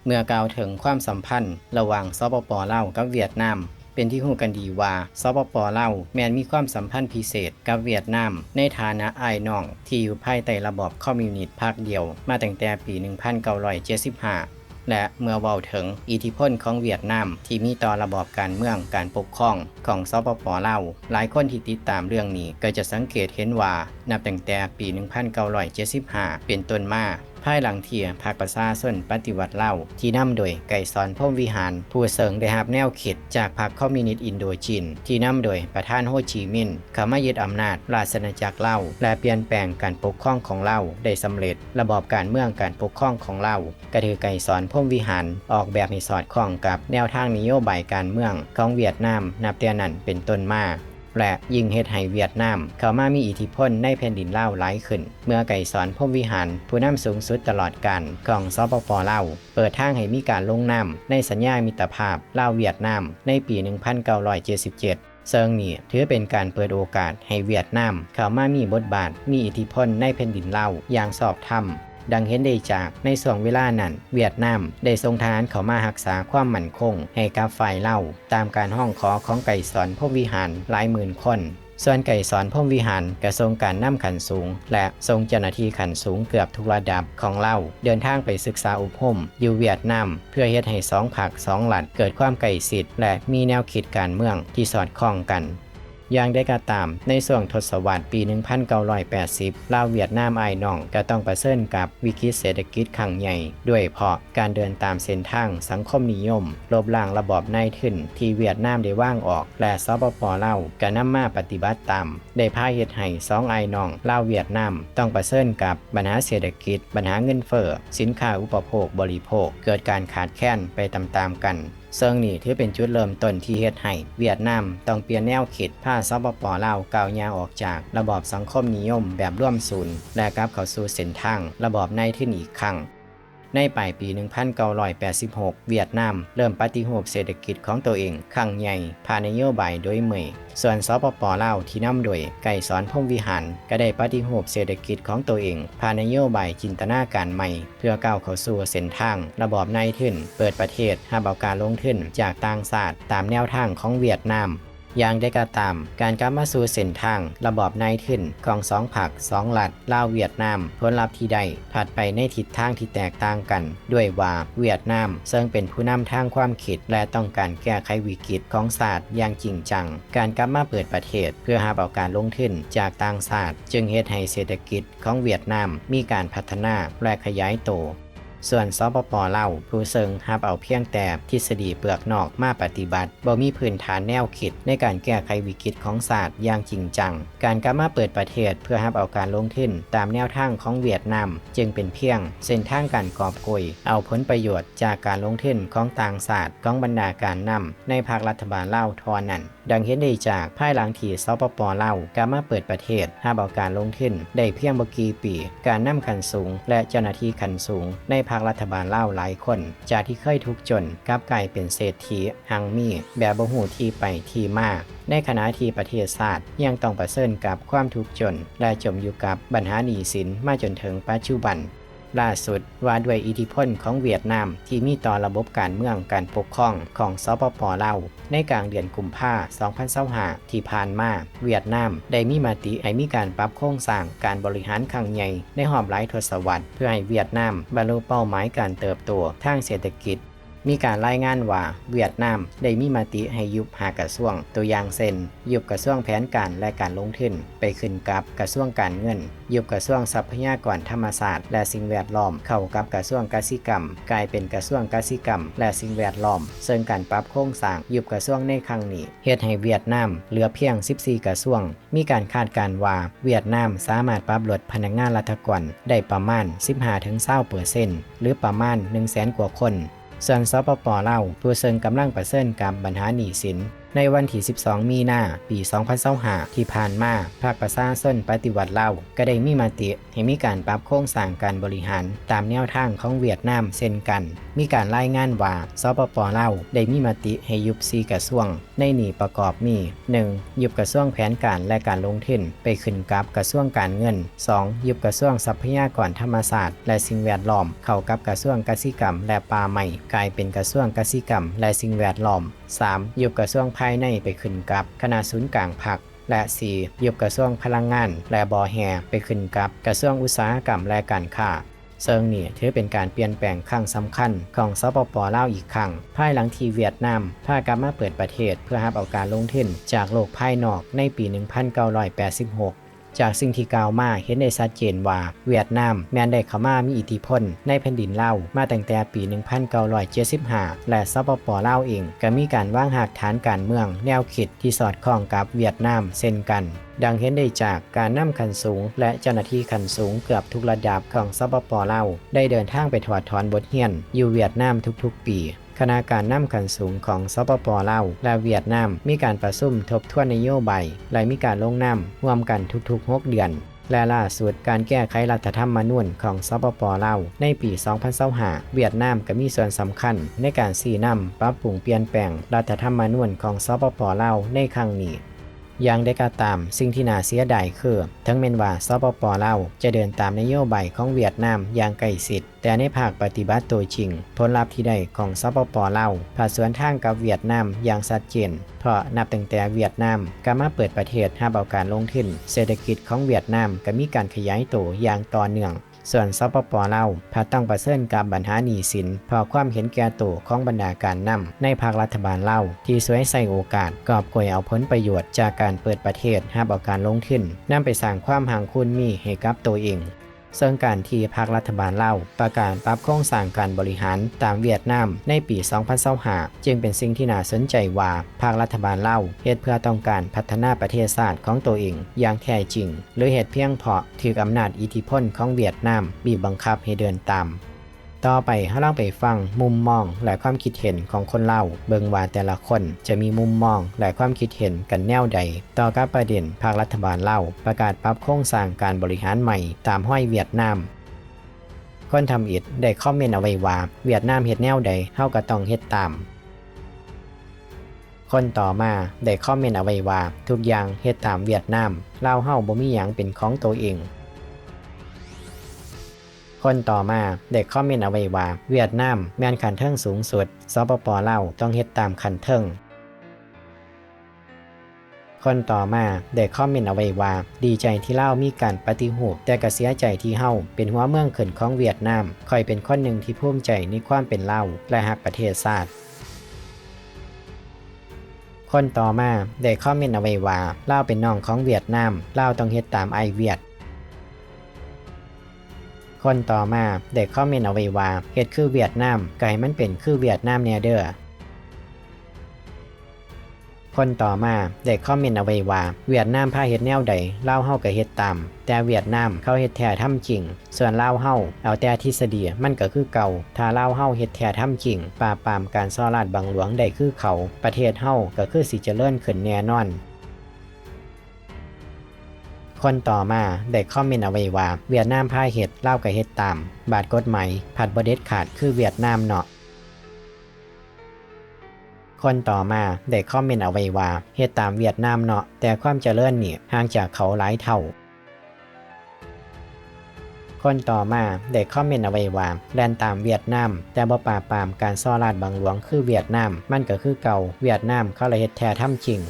ເມື່ອກ່າວເຖິງຄວາມສຳພັນລະຫວ່າງ ສປປ ລາວ ກັບຫວຽດນາມ, ເປັນທີ່ຮູ້ກັນດີວ່າ ສປປ ລາວ ແມ່ນມີຄວາມສຳພັນພິເສດກັບຫວຽດນາມ ໃນຖານະອ້າຍນ້ອງທີ່ຢູ່ພາຍໃຕ້ລະບອບຄອມມິວນິດພັກດຽວມາຕັ້ງແຕ່ປີໜຶ່ງພັນເກົ້າຮ້ອຍເຈັດສິບຫ້າ ແລະ ເມື່ອເວົ້າເຖິງອິດທິພົນຂອງຫວຽດນາມທີ່ມີຕໍ່ລະບອບການເມືອງການປົກຄອງຂອງ ສປປ ລາວ, ຫຼາຍຄົນທີ່ຕິດຕາມເລື່ອງນີ້ກໍຈະສັງເກດເຫັນວ່າ ນັບຕັ້ງແຕ່ປີໜຶ່ງພັນເກົ້າຮ້ອຍເຈັດສິບຫ້າເປັນຕົ້ນມາ, ພາຍຫຼັງທີ່ພັກປະຊາຊົນປະຕິວັດລາວ ທີ່ນຳໂດຍໄກສອນ ພົມວິຫານ ຜູ້ເຊິ່ງໄດ້ຮັບແນວຄິດຈາກພັກຄອມມິວນິດອິນໂດຈີນ ທີ່ນຳໂດຍປະທານໂຮຈີມິນ ເຂົ້າມາຍຶດອຳນາດລາຊະອານາຈັກລາວ ແລະ ປ່ຽນແປງການປົກຄອງຂອງລາວໄດ້ສຳເລັດ, ລະບອບການເມືອງການປົກຄອງຂອງລາວ ກໍຖືກໄກສອນ ພົມວິຫານ ອອກແບບໃຫ້ສອດຄ່ອງກັບແນວທາງນະໂຍບາຍການເມືອງຂອງຫວຽດນາມ ນັບແຕ່ນັ້ນເປັນຕົ້ນມາ ແລະ ຍິ່ງເຮັດໃຫ້ຫວຽດນາມເຂົ້າມາມີອິດທິພົນໃນແຜ່ນດິນລາວຫຼາຍຂຶ້ນ ເມື່ອໄກສອນ ພົມວິຫານ ຜູ້ນຳສູງສຸດຕະຫຼອດການຂອງ ສປປ ລາວ ເປີດທາງໃຫ້ມີການລົງນາມໃນສັນຍາມິດຕະພາບລາວ-ຫວຽດນາມ ໃນປີໜຶ່ງພັນເກົ້າຮ້ອຍເຈັດສິບເຈັດ ເຊິ່ງນີ້ຖືເປັນການເປີດໂອກາດໃຫ້ຫວຽດນາມເຂົ້າມາມີບົດບາດ, ມີອິດທິພົນໃນແຜ່ນດິນລາວຢ່າງຊອບທຳ. ດັ່ງເຫັນໄດ້ຈາກໃນຊ່ວງເວລານັ້ນ, ຫວຽດນາມໄດ້ສົ່ງທະຫານເຂົ້າມາຮັກສາຄວາມໝັ້ນຄົງໃຫ້ກັບຝ່າຍລາວ, ຕາມການຮ້ອງຂໍຂອງໄກສອນ ພົມວິຫານ ຫຼາຍໝື່ນຄົນ. ສ່ວນໄກສອນ ພົມວິຫານ ກໍສົ່ງການນຳຂັ້ນສູງ ແລະ ສົ່ງເຈົ້າໜ້າທີ່ຂັ້ນສູງເກືອບທຸກລະດັບຂອງລາວ ເດີນທາງໄປສຶກສາອົບຮົມຢູ່ຫວຽດນາມ ເພື່ອເຮັດໃຫ້ສອງພັກສອງລັດເກີດຄວາມໃກ້ຊິດ ແລະ ມີແນວຄິດການເມືອງທີ່ສອດຄ່ອງກັນ. ຢ່າງໃດກໍຕາມ, ໃນຊ່ວງທົດສະວັດປີໜຶ່ງພັນເກົ້າຮ້ອຍແປດສິບ ລາວຫວຽດນາມອ້າຍນ້ອງກໍຕ້ອງປະເຊີນກັບວິກິດເສດຖະກິດຄັ້ງໃຫຍ່, ໂດຍເພາະການເດີນຕາມເສັ້ນທາງສັງຄົມນິຍົມ, ລົບລ້າງລະບອບນາຍທຶນທີ່ຫວຽດນາມໄດ້ວາງອອກ ແລະ ສປປ ລາວ ກໍນຳມາປະຕິບັດຕາມ, ໄດ້ພາເຮັດໃຫ້ສອງອ້າຍນ້ອງລາວຫວຽດນາມຕ້ອງປະເຊີນກັບບັນຫາເສດຖະກິດ, ບັນຫາເງິນເຟີ້, ສິນຄ້າອຸປະໂພກບໍລິໂພກເກີດການຂາດແຄນໄປຕາມໆກັນ. ເຊິ່ງນີ້ຖືເປັນຈຸດເລີ່ມຕົ້ນທີ່ເຮັດໃຫ້ຫວຽດນາມຕ້ອງປ່ຽນແນວຄິດ, ພາ ສປປ ລາວ ກ້າວຍ່າງອອກຈາກລະບອບສັງຄົມນິຍົມແບບລວມສູນ ແລະ ກັບເຂົ້າສູ່ເສັ້ນທາງລະບອບນາຍທຶນອີກຄັ້ງ. ໃນປາຍປີໜຶ່ງພັນເກົ້າຮ້ອຍແປດສິບຫົກ ຫວຽດນາມເລີ່ມປະຕິຮູບເສດຖະກິດຂອງໂຕເອງຄັ້ງໃຫຍ່ ຜ່ານນະໂຍບາຍໂດຍເໝີຍ. ສ່ວນ ສປປ ລາວ ທີ່ນຳໂດຍໄກສອນ ພົມວິຫານ ກໍໄດ້ປະຕິຮູບເສດຖະກິດຂອງໂຕເອງ ຜ່ານນະໂຍບາຍຈິນຕະນາການໃໝ່ ເພື່ອກ້າວເຂົ້າສູ່ເສັ້ນທາງລະບອບນາຍທຶນ, ເປີດປະເທດຮັບເອົາການລົງທຶນຈາກຕ່າງຊາດຕາມແນວທາງຂອງຫວຽດນາມ. ຢ່າງໃດກໍຕາມ, ການກັບມາສູ່ເສັ້ນທາງລະບອບນາຍທຶນຂອງສອງພັກສອງລັດ ລາວ-ຫວຽດນາມ, ຜົນລັບທີ່ໄດ້ພັດໄປໃນທິດທາງທີ່ແຕກຕ່າງກັນ, ດ້ວຍວ່າຫວຽດນາມເຊິ່ງເປັນຜູ້ນຳທາງຄວາມຄິດ ແລະ ຕ້ອງການແກ້ໄຂວິກິດຂອງຊາດຢ່າງຈິງຈັງ, ການກັບມາເປີດປະເທດເພື່ອຮັບເອົາການລົງທຶນຈາກຕ່າງຊາດ ຈຶ່ງເຮັດໃຫ້ເສດຖະກິດຂອງຫວຽດນາມມີການພັດທະນາ ແລະ ຂະຫຍາຍໂຕ. ສ່ວນ ສປປ ລາວ ຜູ້ເຊິ່ງຮັບເອົາພຽງແຕ່ທິດສະດີເປືອກນອກມາປະຕິບັດ, ບໍ່ມີພື້ນຖານແນວຄິດໃນການແກ້ໄຂວິກິດຂອງຊາດຢ່າງຈິງຈັງ. ການກັບມາເປີດປະເທດເພື່ອຮັບເອົາການລົງທຶນຕາມແນວທາງຂອງຫວຽດນາມ ຈຶ່ງເປັນພຽງເສັ້ນທາງການກອບໂກຍເອົາຜົນປະໂຫຍດຈາກການລົງທຶນຂອງຕ່າງຊາດຂອງບັນດາການນຳໃນພັກລັດຖະບານລາວເທົ່ານັ້ນ. ດັ່ງເຫັນໄດ້ຈາກພາຍຫຼັງທີ່ ສປປ ລາວ ກັບມາເປີດປະເທດຮັບເອົາການລົງທຶນໄດ້ພຽງບໍ່ກີ່ປີ, ການນຳຂັ້ນສູງ ແລະ ເຈົ້າໜ້າທີ່ຂັ້ນສູງໃນພັກລັດຖະບານລາວຫຼາຍຄົນ ຈາກທີ່ເຄີຍທຸກຈົນ ກັບກາຍເປັນເສດຖີຮັ່ງມີແບບບໍ່ຮູ້ທີ່ໄປທີ່ມາ, ໃນຂະນະທີ່ປະເທດຊາດຍັງຕ້ອງປະເຊີນກັບຄວາມທຸກຈົນ ແລະ ຈົມຢູ່ກັບບັນຫາໜີ້ສິນມາຈົນເຖິງປັດຈຸບັນ. ລ່າສຸດ, ວ່າດ້ວຍອິດທິພົນຂອງຫວຽດນາມທີ່ມີຕໍ່ລະບົບການເມືອງການປົກຄອງຂອງ ສປປ ລາວ, ໃນກາງເດືອນກຸມພາ ສອງພັນຊາວຫ້າ ທີ່ຜ່ານມາ, ຫວຽດນາມໄດ້ມີມະຕິໃຫ້ມີການປັບໂຄງສ້າງການບໍລິຫານຄັ້ງໃຫຍ່ໃນຮອບຫຼາຍທົດສະວັດ ເພື່ອໃຫ້ຫວຽດນາມບັນລຸເປົ້າໝາຍການເຕີບໂຕທາງເສດຖະກິດ. ມີການລາຍງານວ່າ ຫວຽດນາມໄດ້ມີມະຕິໃຫ້ຍຸບຫ້າກະຊວງ, ຕົວຢ່າງເຊັ່ນ, ຍຸບກະຊວງແຜນການ ແລະ ການລົງທຶນ ໄປຂຶ້ນກັບກະຊວງການເງິນ, ຍຸບກະຊວງຊັບພະຍາກອນທຳມະຊາດ ແລະ ສິ່ງແວດລ້ອມ ເຂົ້າກັບກະຊວງກະສິກຳ ກາຍເປັນກະຊວງກະສິກຳ ແລະ ສິ່ງແວດລ້ອມ, ເຊິ່ງການປັບໂຄງສ້າງຍຸບກະຊວງໃນຄັ້ງນີ້ ເຮັດໃຫ້ຫວຽດນາມເຫຼືອພຽງສິບສີ່ກະຊວງ. ມີການຄາດການວ່າ ຫວຽດນາມສາມາດປັບລົດພະນັກງານລັດຖະກອນໄດ້ປະມານສິບຫ້າເຖິງຊາວເປີເຊັນ ຫຼື ປະມານໜຶ່ງແສນກວ່າຄົນ. ສ່ວນ ສປປ ລາວ ຜູ້ເຊິ່ງກຳລັງປະເຊີນກັບບັນຫາໜີ້ສິນ, ໃນວັນທີສິບສອງ ມີນາ ປີສອງພັນຊາວຫ້າ ທີ່ຜ່ານມາ, ພັກປະຊາຊົນປະຕິວັດລາວ ກໍໄດ້ມີມະຕິໃຫ້ມີການປັບໂຄງສ້າງການບໍລິຫານຕາມແນວທາງຂອງຫວຽດນາມເຊັ່ນກັນ. ມີການລາຍງານວ່າ ສປປ ລາວ ໄດ້ມີມະຕິໃຫ້ຍຸບສີ່ກະຊວງ, ໃນນີ້ປະກອບມີ ໜຶ່ງ ຍຸບກະຊວງແຜນການ ແລະ ການລົງທຶນ ໄປຂຶ້ນກັບກະຊວງການເງິນ. ສອງ ຍຸບກະຊວງຊັບພະຍາກອນທຳມະຊາດ ແລະ ສິ່ງແວດລ້ອມ ເຂົ້າກັບກະຊວງກະສິກຳ ແລະ ປ່າໄມ້ ກາຍເປັນກະຊວງກະສິກຳ ແລະ ສິ່ງແວດລ້ອມ. ສາມ ຍຸບກະຊວງພາຍໃນໄປຂຶ້ນກັບຄະນະສູນກາງພັກ. ແລະ ສີ່ ຍຸບກະຊວງພະລັງງານ ແລະ ບໍ່ແຮ່ ໄປຂຶ້ນກັບກະຊວງອຸດສາຫະກຳ ແລະ ການຄ້າ. ເຊິ່ງນີ້ຖືເປັນການປ່ຽນແປງຄັ້ງສຳຄັນຂອງ ສປປ ລາວ ອີກຄັ້ງ ພາຍຫຼັງທີ່ຫວຽດນາມພາກັບມາເປີດປະເທດເພື່ອຮັບເອົາການລົງທຶນຈາກໂລກພາຍນອກໃນປີໜຶ່ງພັນເກົ້າຮ້ອຍແປດສິບຫົກ. ຈາກສິ່ງທີ່ກ່າວມາເຫັນໄດ້ຊັດເຈນວ່າ ຫວຽດນາມແມ່ນໄດ້ເຂົ້າມາມີອິດທິພົນໃນແຜ່ນດິນລາວມາຕັ້ງແຕ່ປີໜຶ່ງພັນເກົ້າຮ້ອຍເຈັດສິບຫ້າ ແລະ ສປປ ລາວ ເອງກໍມີການວາງຮາກຖານການເມືອງແນວຄິດທີ່ສອດຄ່ອງກັບຫວຽດນາມເຊັ່ນກັນ. ດັ່ງເຫັນໄດ້ຈາກການນຳຂັ້ນສູງ ແລະ ເຈົ້າໜ້າທີ່ຂັ້ນສູງເກືອບທຸກລະດັບຂອງ ສປປ ລາວ ໄດ້ເດີນທາງໄປຖອດຖອນບົດຮຽນຢູ່ຫວຽດນາມທຸກໆປີ. ຄະນະການນຳຂັ້ນສູງຂອງ ສປປ ລາວ ແລະ ຫວຽດນາມ ມີການປະຊຸມທົບທວນນະໂຍບາຍ ແລະ ມີການລົງນາມຮ່ວມກັນທຸກໆຫົກເດືອນ ແລະ ລ່າສຸດ ການແກ້ໄຂລັດຖະທຳມະນູນຂອງ ສປປ ລາວ ໃນປີສອງພັນຊາວຫ້າ ຫວຽດນາມກໍມີສ່ວນສຳຄັນໃນການຊີ້ນຳ ປັບປຸງ ປ່ຽນແປງລັດຖະທຳມະນູນຂອງ ສປປ ລາວ ໃນຄັ້ງນີ້. ຢ່າງໃດກໍຕາມ, ສິ່ງທີ່ໜ້າເສຍດາຍຄື ເຖິງແມ່ນວ່າ ສປປ ລາວ ຈະເດີນຕາມນະໂຍບາຍຂອງຫວຽດນາມຢ່າງໃກ້ຊິດ, ແຕ່ໃນພາກປະຕິບັດໂຕຈິງ, ຜົນລັບທີ່ໄດ້ຂອງ ສປປ ລາວ ພັດສວນທາງກັບຫວຽດນາມຢ່າງຊັດເຈນ, ເພາະນັບຕັ້ງແຕ່ຫວຽດນາມກັບມາເປີດປະເທດຮັບເອົາການລົງທຶນ, ເສດຖະກິດຂອງຫວຽດນາມກໍມີການຂະຫຍາຍໂຕຢ່າງຕໍ່ເນື່ອງ. ສ່ວນ ສປປ ລາວ ພັດຕ້ອງປະເຊີນກັບບັນຫາໜີ້ສິນ ເພາະຄວາມເຫັນແກ່ໂຕຂອງບັນດາການນຳໃນພັກລັດຖະບານລາວ ທີ່ສວຍໃຊ້ໂອກາດກອບໂກຍເອົາຜົນປະໂຫຍດຈາກການເປີດປະເທດຮັບເອົາການລົງທຶນ, ນຳໄປສ້າງຄວາມຮັ່ງຄູນມີໃຫ້ກັບໂຕເອງ. ເຊິ່ງການທີ່ພັກລັດຖະບານລາວປະກາດປັບໂຄງສ້າງການບໍລິຫານຕາມຫວຽດນາມໃນປີສອງພັນຊາວຫ້າ ຈຶ່ງເປັນສິ່ງທີ່ໜ້າສົນໃຈວ່າ ພັກລັດຖະບານລາວເຮັດເພື່ອຕ້ອງການພັດທະນາປະເທດຊາດຂອງໂຕເອງຢ່າງແທ້ຈິງ ຫຼື ເຮັດພຽງເພາະຖືກອຳນາດອິດທິພົນຂອງຫວຽດນາມບີບບັງຄັບໃຫ້ເດີນຕາມ. ຕໍ່ໄປເຮົາລອງໄປຟັງມຸມມອງ ແລະ ຄວາມຄິດເຫັນຂອງຄົນລາວ ເບິ່ງວ່າແຕ່ລະຄົນຈະມີມຸມມອງ ແລະ ຄວາມຄິດເຫັນກັນແນວໃດຕໍ່ກັບປະເດັນພັກລັດຖະບານລາວປະກາດປັບໂຄງສ້າງການບໍລິຫານໃໝ່ຕາມຮອຍຫວຽດນາມ. ຄົນທຳອິດໄດ້ຄອມເມັນເອົາໄວ້ວ່າ ຫວຽດນາມເຮັດແນວໃດ ເຮົາກໍຕ້ອງເຮັດຕາມ. ຄົນຕໍ່ມາໄດ້ຄອມເມັນເອົາໄວ້ວ່າ ທຸກຢ່າງເຮັດຕາມຫວຽດນາມ, ລາວເຮົາບໍ່ມີຫຍັງເປັນຂອງໂຕເອງ. ຄົນຕໍ່ມາໄດ້ຄອມເມັນເອົາໄວ້ວ່າ ຫວຽດນາມແມ່ນຂັ້ນເທິງສູງສຸດ, ສປປ ລາວຕ້ອງເຮັດຕາມຂັ້ນເທິງ. ຄົນຕໍ່ມາໄດ້ຄອມເມັນເອົາໄວ້ວ່າ ດີໃຈທີ່ລາວມີການປະຕິຮູບ, ແຕ່ກະເສຍໃຈທີ່ເຮົາເປັນຫົວເມືອງຂຶ້ນຂອງຫວຽດນາມ. ຂ້ອຍເປັນຄົນໜຶ່ງທີ່ພູມໃຈໃນຄວາມເປັນລາວ ແລະ ຮັກປະເທດຊາດ. ຄົນຕໍ່ມາໄດ້ຄອມເມັນເອົາໄວ້ວ່າ ລາວເປັນນ້ອງຂອງຫວຽດນາມ, ລາວຕ້ອງເຮັດຕາມອ້າຍຫວຽດ. ຄົນຕໍ່ມາໄດ້ຄອມເມັນເອົາໄວ້ວ່າ ເຮັດຄືຫວຽດນາມ ກໍໃຫ້ມັນເປັນຄືຫວຽດນາມແດ່ເດີ້. ຄົນຕໍ່ມາໄດ້ຄອມເມັນເອົາໄວ້ວ່າ ຫວຽດນາມພາເຮັດແນວໃດ ລາວເຮົາກໍເຮັດຕາມ, ແຕ່ຫວຽດນາມເຂົາເຮັດແທ້ທຳຈິງ. ສ່ວນລາວເຮົາເອົາແຕ່ທິດສະດີ ມັນກໍຄືເກົ່າ. ຖ້າລາວເຮົາເຮັດແທ້ທຳຈິງ, ປາບປາມການສໍ້ລາດບັງຫຼວງໄດ້ຄືເຂົາ, ປະເທດເຮົາກໍຄືຊິຈະເລີນຂຶ້ນແນ່ນອນ. ຄົນຕໍ່ມາໄດ້ຄອມເມັນເອົາໄວ້ວ່າ ຫວຽດນາມພາເຮັດ ລາວກໍເຮັດຕາມ, ບາດກົດໝາຍພັດບໍ່ເດັດຂາດຄືຫວຽດນາມເນາະ. ຄົນຕໍ່ມາໄດ້ຄອມເມັນເອົາໄວ້ວ່າ ເຮັດຕາມຫວຽດນາມເນາະ, ແຕ່ຄວາມຈະເລີນນີ້ຫ່າງຈາກເຂົາຫຼາຍເທົ່າ. ຄົນຕໍ່ມາໄດ້ຄອມເມັນເອົາໄວ້ວ່າ ແລ່ນຕາມຫວຽດນາມ ແຕ່ບໍ່ປາບປາມການສໍ້ລາດບັງຫຼວງຄືຫວຽດນາມ, ມັນກໍຄືເກົ່າ, ຫວຽດນາມເຂົາລະເຮັດແທ້ທຳຈິງ.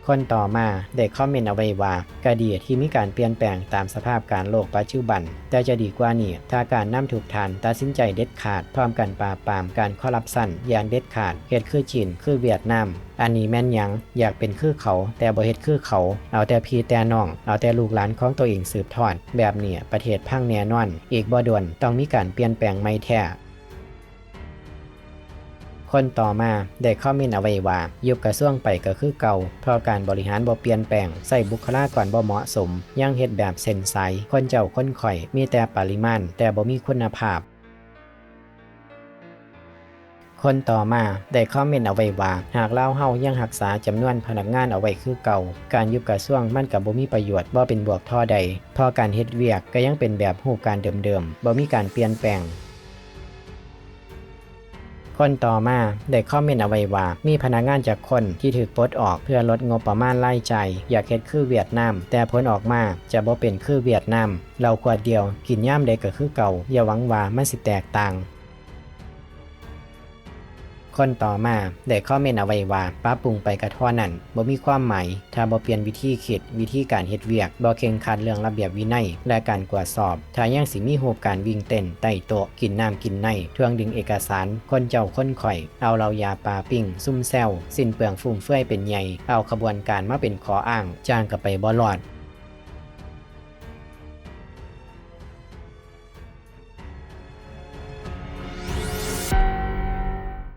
ຄົນຕໍ່ມາໄດ້ຄອມເມັນເອົາໄວ້ວ່າ ກະດີທີ່ມີການປ່ຽນແປງຕາມສະພາບການໂລກປັດຈຸບັນ, ແຕ່ຈະດີກວ່ານີ້ ຖ້າການນຳທຸກທ່ານຕັດສິນໃຈເດັດຂາດ, ພ້ອມກັນປາບປາມການຄໍຣັບຊັນຢ່າງເດັດຂາດ, ເຮັດຄືຈີນ, ຄືຫວຽດນາມ. ອັນນີ້ແມ່ນຫຍັງ? ຢາກເປັນຄືເຂົາ ແຕ່ບໍ່ເຮັດຄືເຂົາ, ເອົາແຕ່ພີ່ແຕ່ນ້ອງ, ເອົາແຕ່ລູກຫຼານຂອງໂຕເອງສືບທອດ, ແບບນີ້ປະເທດພັງແນ່ນອນ, ອີກບໍ່ດົນຕ້ອງມີການປ່ຽນແປງໃໝ່ແທ້. ຄົນຕໍ່ມາໄດ້ຄອມເມັນເອົາໄວ້ວ່າ ຍຸບກະຊວງໄປກໍຄືເກົ່າ, ເພາະການບໍລິຫານບໍ່ປ່ຽນແປງ, ໃຊ້ບຸກຄະລາກອນບໍ່ເໝາະສົມ, ຍັງເຮັດແບບເສັ້ນສາຍ, ຄົນເຈົ້າຄົນຂ້ອຍ, ມີແຕ່ປະລິມານ ແຕ່ບໍ່ມີຄຸນນະພາບ. ຄົນຕໍ່ມາໄດ້ຄອມເມັນເອົາໄວ້ວ່າ ຫາກລາວເຮົາຍັງຮັກສາຈຳນວນພະນັກງານເອົາໄວ້ຄືເກົ່າ, ການຍຸບກະຊວງມັນກໍບໍ່ມີປະໂຫຍດ, ບໍ່ເປັນບວກທໍ່ໃດ, ເພາະການເຮັດວຽກກໍຍັງເປັນແບບຮູບການເດີມໆ, ບໍ່ມີການປ່ຽນແປງ. ຄົນຕໍ່ມາໄດ້ຄອມເມັນເອົາໄວ້ວ່າ ມີພະນັກງານຈັກຄົນທີ່ຖືກປົດອອກເພື່ອລົດງົບປະມານລາຍຈ່າຍ ຢາກເຮັດຄືຫວຽດນາມ ແຕ່ຜົນອອກມາຈະບໍ່ເປັນຄືຫວຽດນາມ. ເຫຼົ້າຂວດດຽວ ກິນຍາມໃດກໍຄືເກົ່າ ຢ່າຫວັງວ່າມັນຊິແຕກຕ່າງ. ຄົນຕໍ່ມາໄດ້ຄອມເມັນເອົາໄວ້ວ່າ ປັບປຸງໄປກະທໍ່ນັ້ນ ບໍ່ມີຄວາມໝາຍ ຖ້າບໍ່ປ່ຽນວິທີຄິດ, ວິທີການເຮັດວຽກ, ບໍ່ເຄັ່ງຄັດເລື່ອງລະບຽບວິໄນ ແລະ ການກວດສອບ, ຖ້າຍັງຊິມີຮູບການວິ່ງເຕັ້ນໃຕ້ໂຕະ, ກິນນ້ຳກິນໃນ, ຖ່ວງດຶງເອກະສານ, ຄົນເຈົ້າຄົນຂ້ອຍ, ເອົາເຫຼົ້າຢາປາປີ້ງ, ຊຸມແຊວ, ສິ້ນເປືອງຟຸມເຟືອຍເປັນໃຫຍ່, ເອົາຂະບວນການມາເປັນຂໍ້ອ້າງ, ຈ້າງກໍໄປບໍ່ລອດ.